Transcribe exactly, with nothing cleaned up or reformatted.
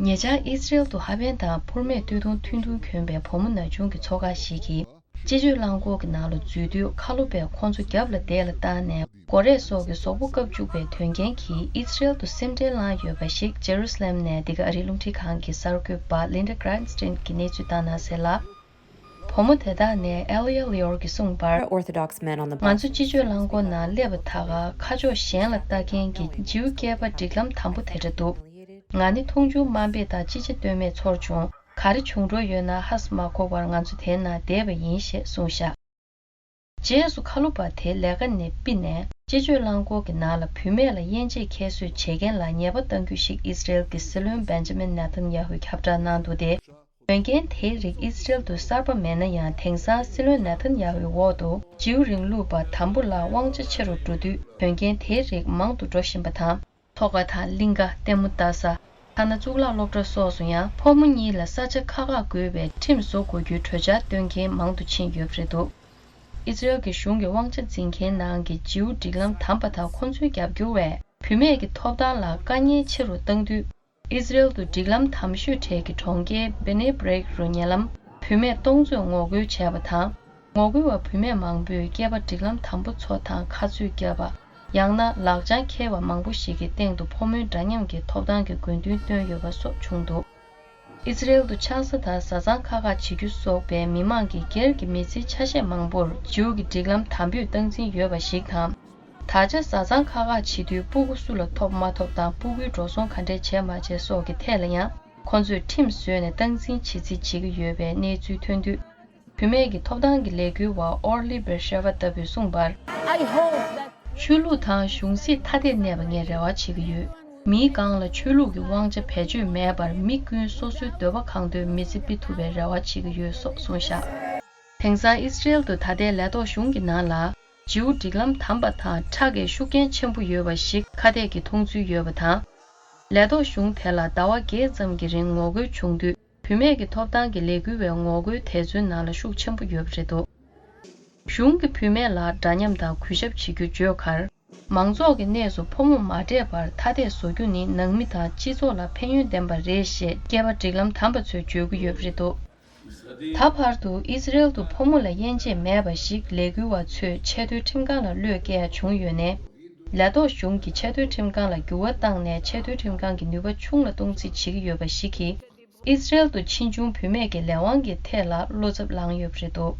ཉེ་ཆར་ཨི་སི་རེལ་དུ་ཧ་ཕན་དང་འཕུར་མེད་སྟོད་ཐུང་ཐུང་ཐུང་གྱོན་པའི་བུ་མོ་ན་ཆུང་གི་ཚོགས་ཁག་ཞིག་གིས། སྤྱི་སྤྱོད་རླངས་འཁོར་གྱི་ནང་ལ་འཛུལ་དུས་ཁ་ལོ་པས་ཁོང་ཚོ་རྒྱབ་ལ་བསྡད་ལ་བཏང་ནས་སྒོ་རས་སོགས་ཀྱི་གཟུགས་པོ་བཀབ་བཅུག་པའི་དོན་རྐྱེན་གྱིས་ཨི་སི་རེལ་དུ་སེམས་ཁྲལ་ལངས་ཡོད་པ་ཞིག་ཇེ་རུ་སི་ལེམ་ནས་འདི་ག་ཨ་རིའི་རླུང་འཕྲིན་ཁང་གི་གསར་འགོད་པ་Linda Gradstein་གྱིས་གནས་ཚུལ་བཏང་གནང་གསལ་ལ། བུ་མོ་དེ་དག་ནས་Elia Lior་གྱིས་གསུངས་པར། Orthodox men on the ང་ཚོ་སྤྱི་སྤྱོད་རླངས་འཁོར་ནང་སླེབས་པ་ད་ག་ཁ་ཕྱོགས་གཞན་ལ་ལྟ་མཁན་གྱི་ཇིའུ་སྐྱེས་པ་སྒྲིག་ལམ་དམ་པོ་དེ་འདྲ་འདུག་ང་ནི་མཐོང་ཆུང་དམའ་འབེབས་དང་ཅི་བྱེད་གཏོལ་མེད་ཚོར་བྱུང་། ག་རེ་བྱུང་འགྲོ་ཡོད་ན་ཧ་སུ་མ་གོ་བར་ང་ཚོ་དེའི་ནང་བསྡད་པ་ཡིན་ཞེས་གསུངས་བཞག་རྗེས་སུ་ཁ་ལོ་པ་དེ་ལས་ཀ་ནས་ཕུད་ནས་སྤྱི་སྤྱོད་རླངས་འཁོར་གྱི་ནང་ལ་བུད་མེད་ལ་དབྱེ་འབྱེད་ཁྱད་གསོད་བྱེད་མཁན་ལ་ཉེས་པ་གཏང་རྒྱུ་ཞིག་ཨི་སི་རེལ་གྱི་སྲིད་བློན་Benjamin Netanyahu་ཁྱབ་བསྒྲགས་གནང་འདུག་སྟེ། དོན་རྐྱེན་དེའི་རིགས་ཨི་སི་རེལ་དུ་གསར་པ་མེད་ན་ཡང་དེང་སང་སྲིད་བློན་ནེ་ཐན་ཡ་ཧུའི་འོག་ཏུ་ཇིའུ་རིང་ལུགས་པ་དམ་པོ་ལ་དབང་ཆ་ཆེ་རུ་འགྲོ་དུས་དོན་རྐྱེན་དེའི་རིགས་མང་དུ་འགྲོ་བཞིན་པ་དང་། ཐོག་ཁ་དང་གླིང་ཁ་ལྟད་མོ་ལྟ་ས། ཐ་ན་གཙུག་ལག་སློབ་གྲྭ་སོགས་སུ་ཡང་ཕོ་མོ་གཉིས་ལ་ས་ཆ་ཁག་ཁག་དགོས་པའི་ཁྲིམས་བཟོ་དགོས་རྒྱུའི་གྲོས་འཆར་བཏོན་མཁན་མང་དུ་ཕྱིན་ཡོད་པ་རེད་འདུག་ཨི་སི་རེལ་གྱི་གཞུང་གི་དབང་ཆ་འཛིན་མཁན་ནང་གི་ཇིའུ་སྒྲིག་ལམ་དམ་པ་དང་ཁོང་ཚོའི་རྒྱབ་སྐྱོར་བས་བུད་མེད་ཀྱི་ཐོབ་ཐང་ལ་དཀའ་ངལ་ཆེ་རུ་བཏང་དུས། ཨི་སི་རེལ་དུ་སྒྲིག་ལམ་དམ་ཤོས་གྲས་ཀྱི་གྲོང་ཁྱེར་Bnei Brak་རུ་ཉེ་ལམ་བུད་མེད་སྟོང་ཚོས་ངོ་རྒོལ་བྱས་པ་དང་། ངོ་རྒོལ་བ་བུད་མེད་མང་པོས་སྐྱེས་པ་སྒྲིག་ལམ་དམ་པོ་ཚོ་དང་ཁ་རྩོད་བརྒྱབ་པ། ཡང་ན་ལག་བཅངས་འཁེལ་བ་མང་པོ་ཞིག་གི་སྟེང་དུ་ཕོ་མོའི་འདྲ་མཉམ་གྱི་ཐོབ་ཐང་གི་དགོས་འདུན་བཏོན་ཡོད་པ་སོགས་བྱུང་འདུག་ཨི་སི་རེལ་དུ་ཆང་ས་དང་བཟའ་ཚང་ཁག་ཁག་བྱེད་རྒྱུ་སོགས་པའི་མི་མང་གི་སྒེར་གྱི་མི་ཚེའི་ཆ་ཤས་མང་པོར་ཇིའུ་གི་སྒྲིག་ལམ་དམ་པོས་སྟངས་འཛིན་ཡོད་པ་ཞིག་དང་། ད་ཆ་བཟའ་ཚང་ཁག་ཁག་བྱེད་དུས་སྤུ་གུ་སུ་ལ་ཐོབ་མ་ཐོབ་དང་སྤུ་གུའི་འགྲོ་སོང་ག་འདྲས་བྱས་མ་བྱས་སོགས་ཀྱི་ཐད་ལ་ཡང་ཁོ་ཚོས་ཁྲིམས་བཟོས་ནས་སྟངས་འཛིན་བྱེད་རྩིས་བྱེད་ཀྱི་ཡོད་པའི་གནས་ཚུལ་ཐོན་དུས། བུད་མེད་ཀྱི་ཐོབ་ཐང་གི་ལས་འགུལ་བ་Orly Beersheva་ལྟ་བུས་གསུངས་པར། I hope that ཆོས་ལུགས་དང་གཞུང་སྲིད་ཐ་དད་གནས་པ་ངས་རེ་བ་བྱེད་ཀྱི་ཡོད། མིའི་སྒང་ལ་ཆོས་ལུགས་ཀྱི་དབང་ཆ་བེད་སྤྱོད་མེད་པར་མི་ཀུན་སོ་སོའི་འདོད་པ་གང་འདོད་མི་ཚེ་སྤེལ་ཐུབ་པའི་རེ་བ་བྱེད་ཀྱི་ཡོད་སོགས་གསུངས་བཞག་དེང་སང་ཨི་སི་རེལ་དུ་ད་ལྟའི་ལས་ཐོག་གཞུང་གི་ནང་ལ་ཇིའུ་སྒྲིག་ལམ་དམ་པ་དང་ཁྲག་གི་ཤུགས་རྐྱེན་ཆེན་པོ་ཡོད་པ་ཞིག་ཁ་གཏད་ཀྱིས་མཐོང་ཚུལ་ཡོད་པ་དང་། ལས་ཐོག་གཞུང་དེ་ལ་ཟླ་བ་བརྒྱད་ཙམ་གྱི་རིང་ངོ་རྒོལ་བྱུང་དུས། བུད་མེད་ཀྱི་ཐོབ་ཐང་གི་ལས་འགུལ་བའི་ངོ་རྒོལ་དེ་ཚོའི་ནང་ལ་ཤུགས་ཆེན་པོ་ཡོད་པ་རེད་འདུག་གཞུང་གིས་བུད་མེད་ལ་འདྲ་མཉམ་དང་གུས་ཞབས་བྱེད་རྒྱུ་བརྗོད་ཁར། མང་ཚོགས་ཀྱི་གནས་སུ་ཕོ་མོ་མ་འདྲེས་པར་ཐ་དད་བཟོ་རྒྱུ་ནི་ནང་མི་དང་སྤྱི་ཚོགས་ལ་ཕན་ཡོན་ལྡན་པ་རེད་ཞེས་སྐྱེས་པ་སྒྲིག་ལམ་དམ་པ་ཚོས་བརྗོད་ཀྱི་ཡོད་པ་རེད་འདུག་ད་བར་དུ་ཨི་སི་རེལ་དུ་ཕོ་མོ་ལ་དབྱེ་འབྱེད་མེད་པ་ཞིག་ལས་འགུལ་བ་ཚོས་ཆེས་མཐོའི་ཁྲིམས་ཁང་ལ་བློས་བཀལ་ཡ་བྱུང་ཡོད་ནའི། ལས་ཐོག་གཞུང་གིས་ཆེས་མཐོའི་ཁྲིམས་ཁང་ལ་འགྱུར་བ་བཏང་ནས་ཆེས་མཐོའི་ཁྲིམས་ཁང་གི་ནུས་པ་ཆུང་ལ་གཏོང་རྩིས་བྱེད་ཀྱི་ཡོད་པ་ཞིག་གིས། ཨི་སི་རེལ་དུ་ཕྱིས་འབྱུང་བུད་མེད་ཀྱི་ལས་དབང་གི་ཐད་ལ་བློ་འཚབ་ལངས་ཡོད་པ་རེད་འདུག